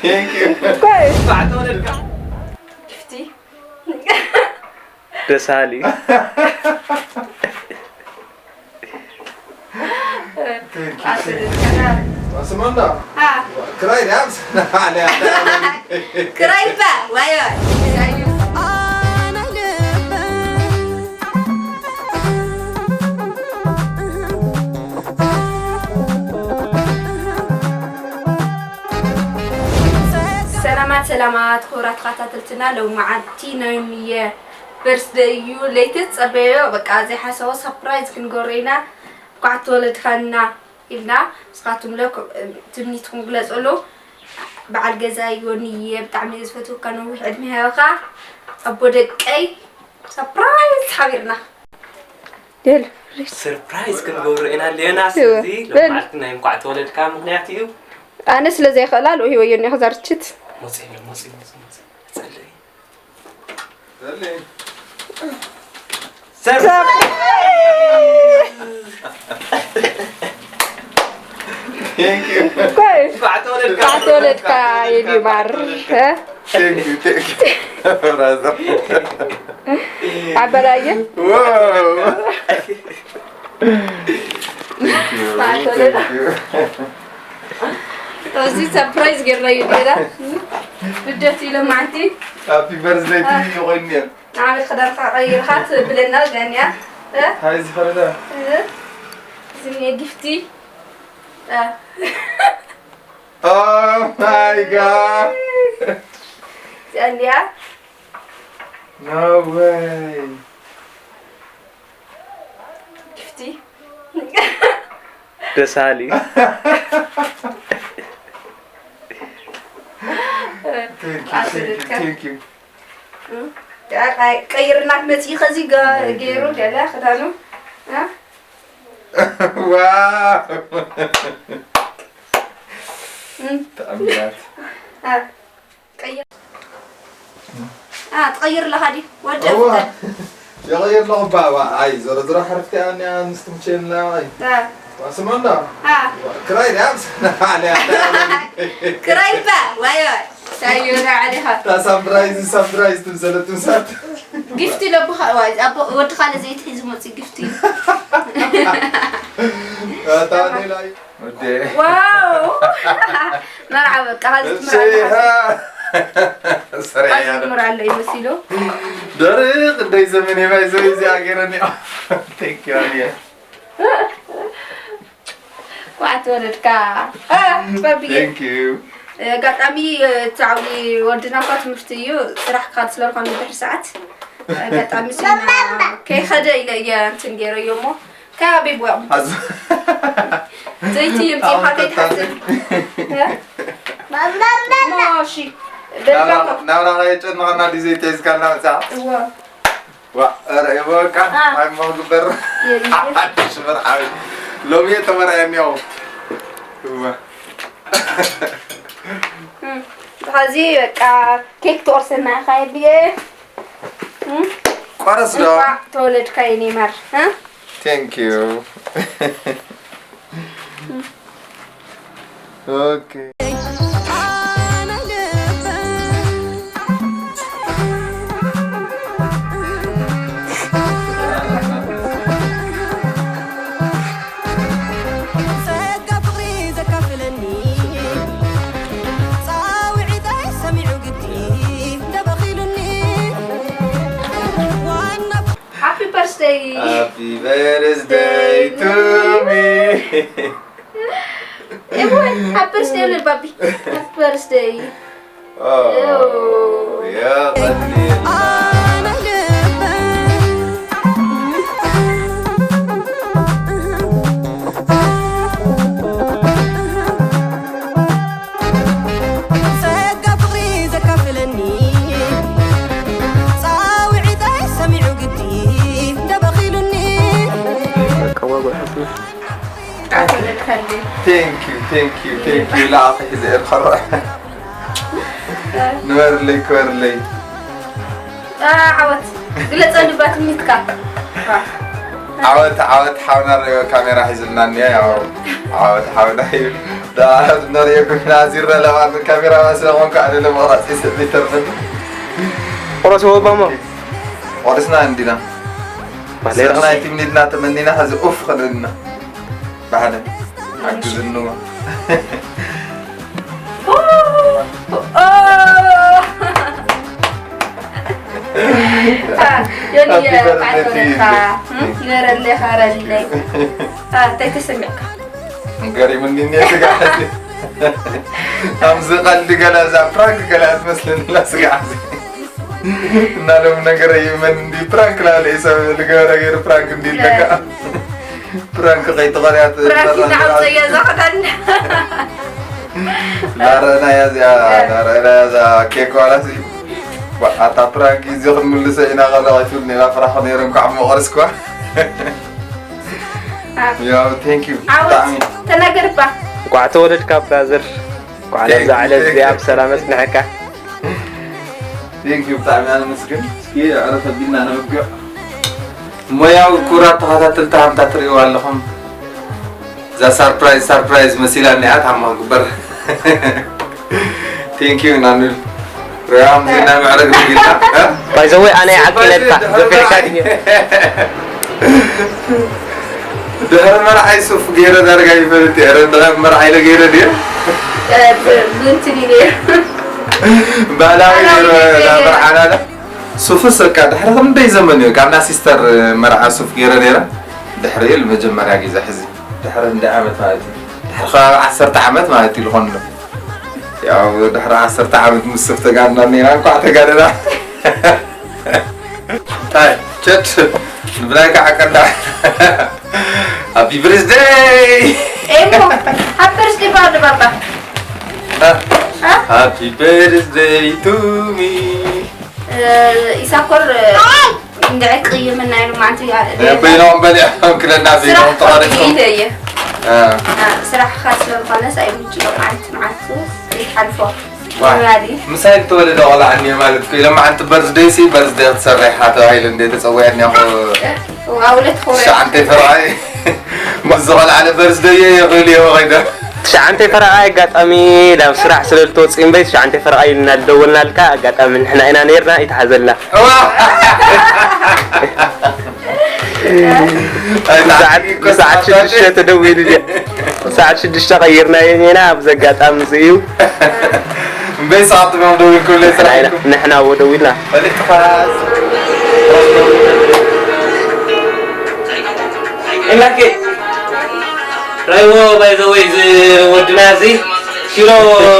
Thank you. ቆይ ባዕተወለድካ ጊፍቲ ደሳሊ ስመንዳ ክራይ ድያ ምስ ዓለያ ክራይ እባ ዋይ ዋይ ሰላማት ሰላማት ክቡራት ተኸታተልትና፣ ሎማዓንቲ ናይ ሚየ በርስደይ እዩ። ለይቲ ትጸበዮ በቃ ዘይሓሰቦ ሳፕራይዝ ክንገብሮ ኢና። እንኳዕ ተወለድካና ኢልና ንስኻትኩም ለ ትምኒትኩም ግለጽሉ። በዓል ገዛይ ዮኒየ ብጣዕሚ እየ ዝፈትወካ፣ ነዊሕ ዕድመ ይሃብኻ ኣቦ ደቀይ። ሳፕራይዝ ሓቢርና ደል ሰርፕራይዝ ክንገብሮ ኢና ኣለና። እወ፣ ስለዚ በል። ሎማዓልቲ ናይ እንኳዕ ተወለድካ ምክንያት እዩ። ኣነ ስለ ዘይኽእላ ልኡ ሂወዮ እኒኦ ክዛርችት ሞፅ የለ ሞፅ ሞፅ ሞፅ ጸለይ ደለይ ሰርፕራይዝ Thank you. ቆይ እንኳዕ ተወለድካ እንኳዕ ተወለድካ የድዩ ማር እ? Thank you. Thank you. Brother. ዓበላየ Wow. Thank you. Thank you. እዚ ሰርፕራይዝ ጌርናዩ ጌራ ልደት ኢለ ማዓንቲ Happy birthday to you. ቆይኒያ ንዓመት ክዳንካ ቀይርካ ትብለና ገንያ ሃይ ዝፈረዳ እዚ ጊፍቲ Oh my god. እዚኣ እንዲያ No way. ጊፍቲ ደሳሊ Thank you. Thank you. Thank you. ቀይርና ክትመፅኢ ከዚ ገይሩ ገለ ክዳኑ Wow. ተኣምራት ትቀይር ኣለካ ድዩ ወዲ እዋ የቐየር ኣለኹ ባባ ኣይ ዞሮ ዞሮ ሓርፍቲ ኣንያ ንስትምቸልና ኣይ ስመንዳ ክራይ ድያ ምስ ዓለያ ክራይ ባ ዋይ ዋይ ታዮና ዓሊኻ ሳምብራይዝ ሳምብራይዝ ትምሰለ ትምሳት ጊፍቲ ለብኻ ወድኻ ለዘይትሒዝ መፅእ ጊፍቲ ታኔላይ ዋው መርዓ በቃ ሀዚ ትምራ ሰሪያ ትምራ ኣሎ ይመሲሉ ደርቅ እንደይ ዘመን የባይ ዘበይ እዚኣ ገይረኒ ቴንኪዩ ኣንየ ኳዕ ተወለድካ ባብዬ Thank you. ኣጋጣሚ እቲ ዓብዪ ወድና እኳ ትምህርቲ እዩ ስራሕ ክኻድ ስለ ዝኾነ ድሕሪ ሰዓት ኣጋጣሚ ስና ከይኸደ ኢለ እየ እንትን ገይረዮ እሞ ከበይ ብዋ ሐዙ ዘይቲ የምፅኻ ከይትሓስብ ሞሺ ናብራ ከየጨንቐና ድዩ ዘይተሒዝካልና መፅኣ እዎ ዋ ኧረ በቃ ኣይ መግበር ሓድሽ መርዓዊ ሎሚ ተመርዐ እኒኦ ሐዚ በቃ ኬክ ትቆርስና ኢኻ የድየ ቆረስ ዶ እንኳዕ ተወለድካ የኔ ማር እ? Thank you. Okay. ጸጋ ፍቕሪ ዘካፍለኒ ጻውዒተይ ሰሚዑ ግዲ ደበኺሉኒ ዋና Happy birthday Happy birthday to me. Everyone, happy birthday, little Bobby. Happy birthday. Oh, يا غني. ኣነ ልበይ ጸጋ ፍቕሪ ዘካፍለኒ ጻውዒተይ ሰሚዑ ግዲ ደበኺሉኒ ኣቀባበል ሕፍረት ኣተወለድካለይ Thank you, thank you, thank you. لا أخي زي الخرع. ንበርለይ ክበርለይ ዓወት ግለፀ ልባ ትምኒትካ ዓወት ዓወት ሓውና ሪኦ ካሜራ ሒዙልና እኒኦ። ያው ዓወት ሓውና እዩ። ንሪኦ ኩና ዚረ ለባን ካሜራ ስለኾንኩ ኣነ ለመቕረፂ ስእሊ ተርፍን። ቁረስ ወባሞ ቆርስና እንዲና ባሌራ ሰናይ ቲምኒድና ተመኒና ኸዚ ኡፍ ኸደልና። ብሓደ ሓግዝንዋ። ዮኒ የቃተለካ ንበረለይ ኻረለይ እንታይ ተሰሚዕካ? ገሪሙኒ እኒአ ስጋዕ ሕዚ። ከምዚ ቀልዲ ገለ እዛ ፕራንክ ገለ ትመስለኒ ኣላ ስጋዕ ሕዚ። እና ሎም ነገር ይመን እንዲ ፕራንክ ላለ ሰብ ልገበረ ገይሩ ፕራንክ እንዲ ለካ ፕራንክ ከይትቐርያ ፕራንክ እናዓብፀያ እዛ ኸዳን ናረናያ እዚኣ ናረናያ እዛ ኬክ ዋላ ሲ ኣታ ፕራንክ እዚ ክንምልሰ ኢና ቀለቂቱ ኔራ ፍራኽ ነይሩ እንኳዕ መቐርስኳ ያው ቴንክ ዩ ብጣዕሚ ተናገርባ እንኳዕ ተወለድካ ብራዘር። እንኳዕ ናብዛ ዕለት እዚኣ ብሰላም ኣጽንሐካ። ቴንክ ዩ ብጣዕሚ ኣነመስግን። እስኪ ኣረፍ ኣቢልና ነብቅዕ። ሞያዊ ክቡራት ተኸታተልቲ ሃምታ ትርእይዋ ኣለኹም። እዛ ሳርፕራይዝ ሳርፕራይዝ መሲላ እኒኣ ታማ ግበር። ቴንክ ዩ ናኑል ሪያም ዜና ምዕረግ ነጊርና። ባይዘወይ ኣነ ይዓቂ ነድካ ገፊሕካ ድየ ድሕሪ መርዓይ ሱፍ ገይረ ዳርጋ ይፈልጥ እየ። ረ ድሕሪ መርዓይ ለ ገይረ ድየ ብእንትን እዩ ነይሩ ባህላዊ ገይረ ዳ መርዓና ለ ሱፍስ በቃ ድሕሪ ክንደይ ዘመን እዩ ካብና ሲስተር መርዓ ሱፍ ገይረ ነይረ። ድሕሪ ኢሉ መጀመርያ ግዜ ሕዚ ድሕሪ እንደ ዓመት ማለት እዩ ድሕሪ ከባቢ ዓሰርተ ዓመት ማለት እዩ ዝኾንሎ ያው ድሕሪ ዓሰርተ ዓመት ምስ ሱፍ ተጋድና ኔና እንኳዕ ተጋደና ታይ ቸት ንብላይ ከዓ ቀንዳ ሃፒ ብርዝደይ ኤሞ ሃፒ ብርዝደይ ባሉ ባባ ሃፒ ብርዝደይ ቱ ሚ ኢሳኮር እንድዒ ቅይምና ኢሉ ማዓንቲ በይኖም በሊዖም ክለና በይኖም ተቐሪፅኩም እየ ስራሕኻ ስለዝኾነስ ኣይምችሎ መዓልቲ መዓልቱ ይሓልፎ ምሳይ ዝተወለደ ቆልዓ እኒኦ ማለት እኮ ኢሎም ሓንቲ በርዝደይ ሲ በርዝደይ ክትሰርሕ ኢኻ ተባሂሉ እንደ ተፀዊዐ እኒኦ ኣውለት ኾረ ትሽዓንተ ፈርዓይ ምስ ዝቆልዓለ በርዝደይ እየ ይኽእል እየ ኸይደ ትሽዓንተ ፈረቓ ኣጋጣሚ ናብ ስራሕ ስለ ልትወፅእ እምበይ ትሽዓንተ ፈረቓ ኢልና ልደወልናልካ ኣጋጣሚ ንሕና ኢና ነርና ይትሓዘልና ሰዓት ሽዱሽተ ተደዊሉ ድያ ሰዓት ሽዱሽተ ቀይርናዮ ኔና ኣብዚ ኣጋጣሚ እዚ እዩ እምበይ ሰዓት ዲኹም ደዊልኩምለይ ስራሕ ኢልኩም ንሕና እዎ ደዊልና ፈሊጥኻስ ኢላኬ ራይዎ ባይዘወይ እዚ ወድና እዚ ኪሎ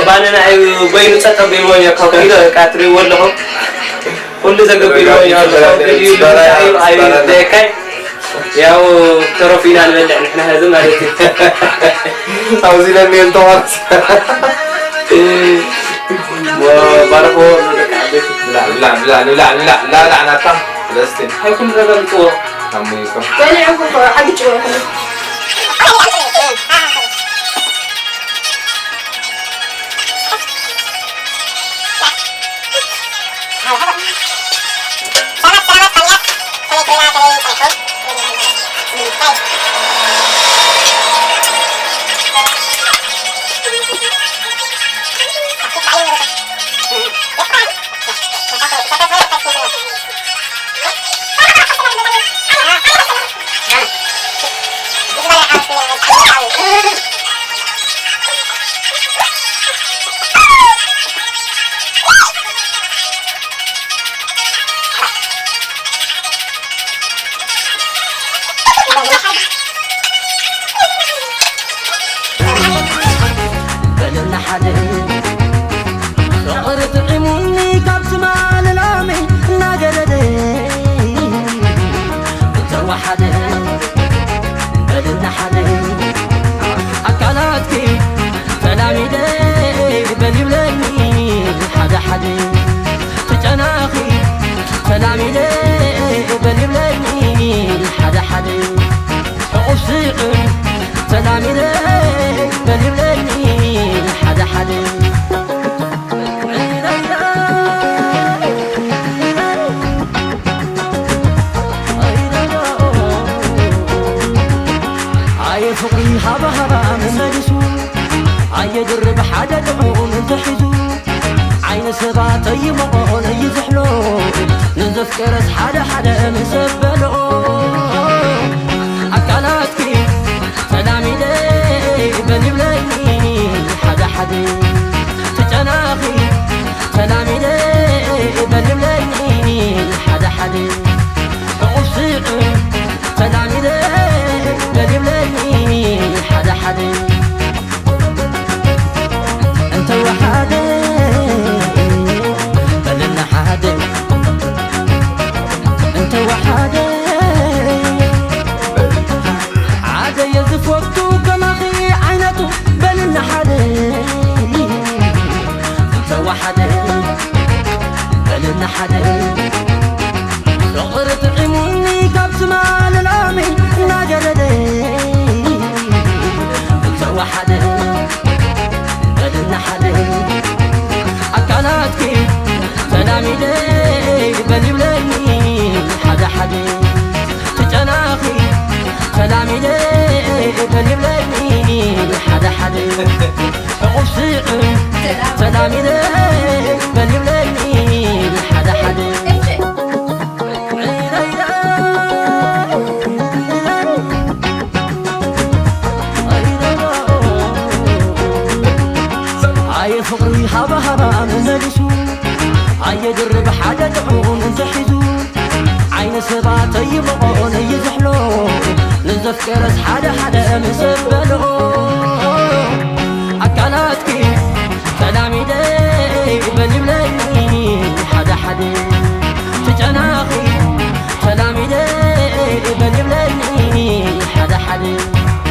ባነና እዩ በይኑ ፀጠብ ኢልዎ እዩ ካብ ኪሎ በቃ ትሪእዎ ኣለኹም ኩሉ ዘገቢርዎ እዩ ኣሎ እዩ እዩ እዩ ደካይ ያው ተረፍ ኢና ንበልዕ ንሕና ሀዚ ማለት እዩ ኣብዚ ለኒ እንተዋርስ ባረኮ ደቂ ዓበይቲ ብላዕ ብላዕ ብላዕ ብላዕ ብላዕ ብላዕ ብላዕ ናታ ደስቲ ሃይ ኩሉ ነገር ይጥዎ ኣሙይኮ በሊዑ ኩኮ ዓቢ ጭወ ይኹን በለና ሓደ ፍቕሪ ጥዒሙኒ ካብ ትማል ላሚ እናገደደ እንተወሓደ በለና ሓደ ኣካላትኪ ተላሚደ በል ይብለኒ ሓደ ሓደ ትጨናኺ ተላሚደ በል ይብለኒ ሓደ ሓደ ሕቑፍ ስቕ ተላሚደ በል ይብለኒ ሓደ ሓደ ሃባ ሃባ መመሊሱ ኣየድርብ ሓደ ጥዑም እንተሒዙ ዓይኒ ሰባት ኣይሞቖን እዩ ዝሕሎ ንዘፍቀረስ ሓደ ሓደ ምስ በሎ ኣካላትኪ ተላሚደ በል ይብለኒ ሓደ ሓደ ትጨናኺ ተላሚደ በል ይብለኒ ሓደ ሓደ ብቑስቕ ተላሚደ በል ይብለኒ ሓደ ሓደ እንተወሓደ በልና ሓደ እንተወሓደ ሓደ የዝፈቱ ከማኺ ዓይነቱ በልና ሓደ እንተወሓደ በልና ሓደ ፍቕሪ ጥዒሙኒ ካብ ትማል ሎሚ እናገደደ እንተወሓደ በልና ሓደ ኣካላትኪ ተላሚደ በል ይብለኒ ሓደ ሓደ ትጨናኺ ተላሚደ በል ይብለኒ ሓደ ሓደ ዕቑብ ስቕ ተላሚደ በል ይብለኒ ሓደ ሓደ ኣየ ፍቕሪ ሃባ ሃባ መመሊሱ ኣየ ድርብ ሓደ ጥዑም እንተሒዙ ዓይኒ ሰባት ኣይምቐኦን እዩ ዝሕሎ ንዘፍቀረስ ሓደ ሓደ ምሰብ